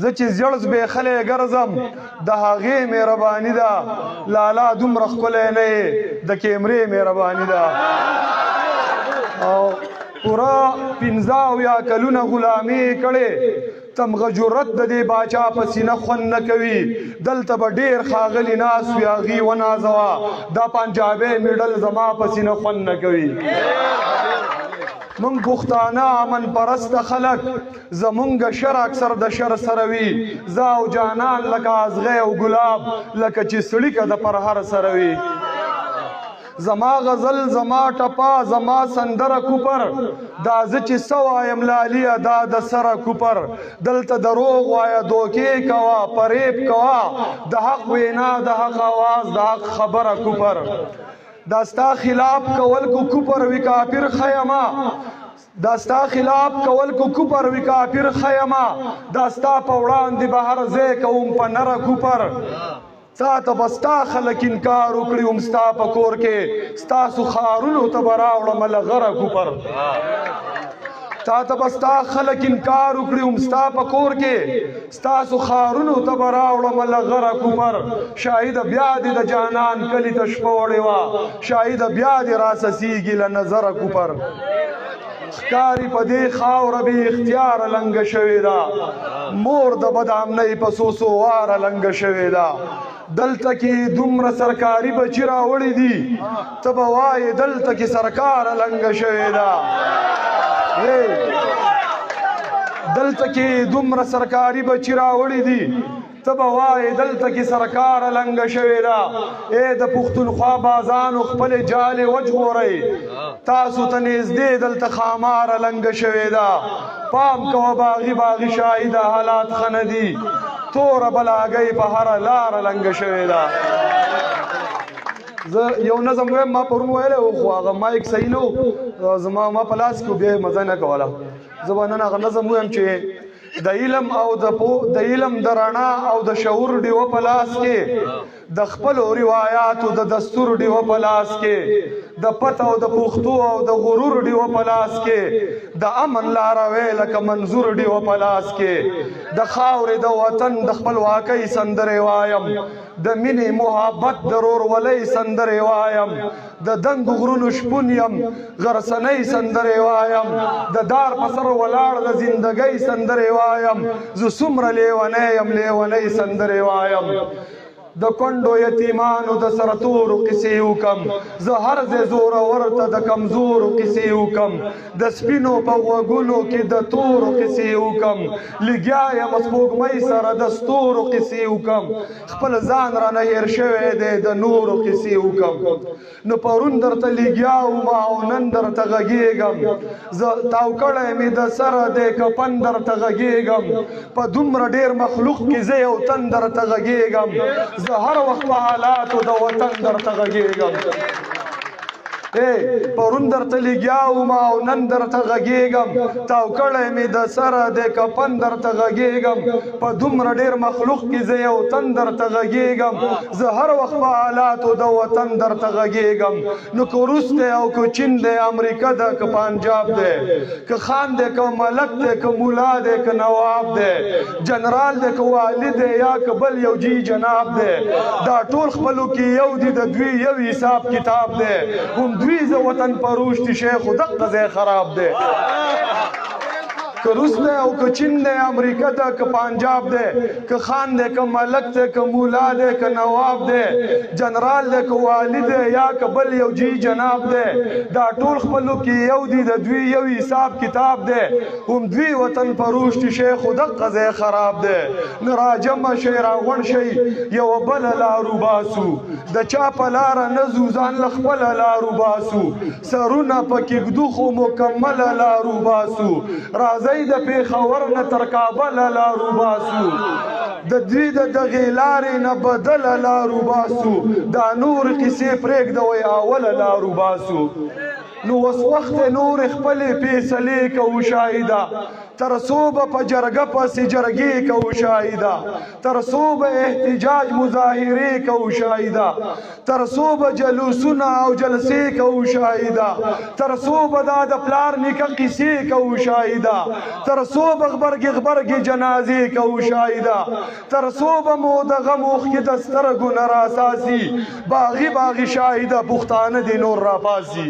زه چې زیړ زبېښلی ګرځم د هغې مهرباني ده. لالا دومره ښکلی نه یې د کیمرې مهرباني ده. او پوره 75 کلونه غلامي یې کړې، تمغه جرأت د دې باچا په سینه خوند نه کوي. دلته به ډېر ښاغلي ناست وي، هغوی ونازوه، دا پنجابی میډل زما په سینه خوند نه کوي. مونږ پښتانه امن پرست خلک، زمونږ شر اکثر د شر سره وي. زه او جانان لکه ازغی او ګلاب، لکه چې څړیکه د پرهر سره وي. زما غزل، زما ټپا، زما سندره کوپر، دا زه چې څه وایم لالیه دا د سره کوپر. دلته دروغ وایه، دوکې کوه، فریب کوه، د حق وینا، د حق آواز، د حق خبره کوپر. دا ستا خلاف کول کو کوپر وی کافر خیمه، دا ستا خلاف کول کو کوپر وی کافر خیمه، دا ستا په وړاندې به هر ځای کوم په نره کوپر. تا ته به ستا خلک انکار وکړي هم ستا په کور کې، ستاسو ښارونو ته به راوړم له غره کوپر. تا ته به ستا خلک انکار وکړي هم ستا په کور کې، ستاسو ښارونو ته به راوړم له غره کوپر. شاهده بیا دې د جانان کلي ته شپه وړې وه، شاهده بیا دې راسسیږي له نظره کوپر. ښکاري په دې خاوره بې اختیاره لنګه شوې ده، مور د بدامنۍ په څو څو واره لنګه شوې ده. دلته کې دومره سرکاري بچي راوړي دي، ته به وایې دلته کې سرکار لنګه شوې ده. دلته کې دومره سرکاري بچي راوړي دي، ته به وایې دلته کې سرکار لنګه شوې ده. ای د پښتونخوا بازانو خپلې جالې وژغورئ، تاسو ته نږدې دلته ښاماره لنګه شوې ده. پام کوه باغي باغي شاهده، حالات ښه نه دي، توره بلاګۍ په هره لاره لنګه شوې ده. زه یو نظم وایم، ما پرون ویلی و خو هغه مایک صحیح نه و، زما ما په لاس کې بیا یې مزه نه کوله. زه به نن هغه نظم وایم چې د علم او د علم د رڼا او د شعور ډیوه په لاس کې، د خپلو روایاتو د دستور ډیوه په لاس کې، د پت او د پښتو او د غرور ډیوه په لاس کې، د امن لاروی لکه منظور ډیوه په لاس کې، د خاورې د وطن د خپلواکۍ سندرې وایم، د مینې محبت د ورورولۍ سندرې وایم، د دنګو غرونو شپون یم غرڅنۍ سندرې وایم، د دار په سر ولاړ د زندګۍ سندرې وایم، زه څومره لیونی یم لیونۍ سندرې وایم. د کونډو یتیمانو د سرتورو قصې وکم، زه هر ځای زورور ته د کمزورو قصې وکم، د سپینو په غوږونو کې د تورو قصې وکم، لګیا یم سپوږمۍ سره د ستورو قصې وکم، خپل ځان رانه هېر شوی دی د نورو قصې وکم. نو پرون درته لګیا وم او نن درته غږېږم، زه تاو کړی مې د سره دی کفن درته غږېږم، په دومره ډېر مخلوق کې زه یو تن درته غږېږم، زه هر وخت په حالاتو د وطن درته غږېږم. پرون درته لګیا وم او نن درته غږېږم، تاو کړی مې د سره دی کفن درته غږېږم، په دومره ډېر مخلوق کې زه یو تن درته غږېږم، زه هر وخت په حالاتو د وطن درته غږېږم. نو که روس دی او که چین دی، امریکا ده که پنجاب دی، که خان دی که ملک دی، که مولا دی که نواب دی، جنرال دی که والي دی یا که بل یو جی جناب دی، دا ټول خپلو کې یو دي، د دوی یو حساب کتاب دی. هم دوی زه وطن پروش دي شیخ خو دقه ځای خراب دی. که روس دی او که چین دی، امریکا ده که پنجاب دی، که خان دی که ملک دی، که مولا دی که نواب دی، جنرال دی که والي دی یا که بل یو جی جناب دی، دا ټول خپلو کې یو دي، د دوی یو حساب کتاب دی. هم دوی وطن پروش دي شیخ خو دقه ځای خراب دی. نو راجمع شئ، راغونډ شئ، یوه بله لار وباسو، د چا په لاره نه ځو، ځان له خپله لار وباسو، سرونه پکې ږدو خو مکمله لار وباسو، راځئ د پېښور نه تر کابله لار وباسو، د دوی د دغې لارې نه بدله لار وباسو، دا نور قصې پرېږدوئ اوله لار وباسو. نو اوس وخت نور خپلې فیصلې کوو شاهده، تر څو به په جرګه پسې جرګې کوو شاهده، تر څو به احتجاج مظاهرې کوو شاهده، تر څو به جلوسونه او جلسې کوو شاهده، تر څو به دا د پلار نیکه قصې کوو شاهده، تر څو به غبرګې غبرګې جنازې کوو شاهده، تر څو به مو د غم اوښکې د سترګو نه راڅاڅي، باغي باغي شاهده پښتانه دې نور راپاڅي.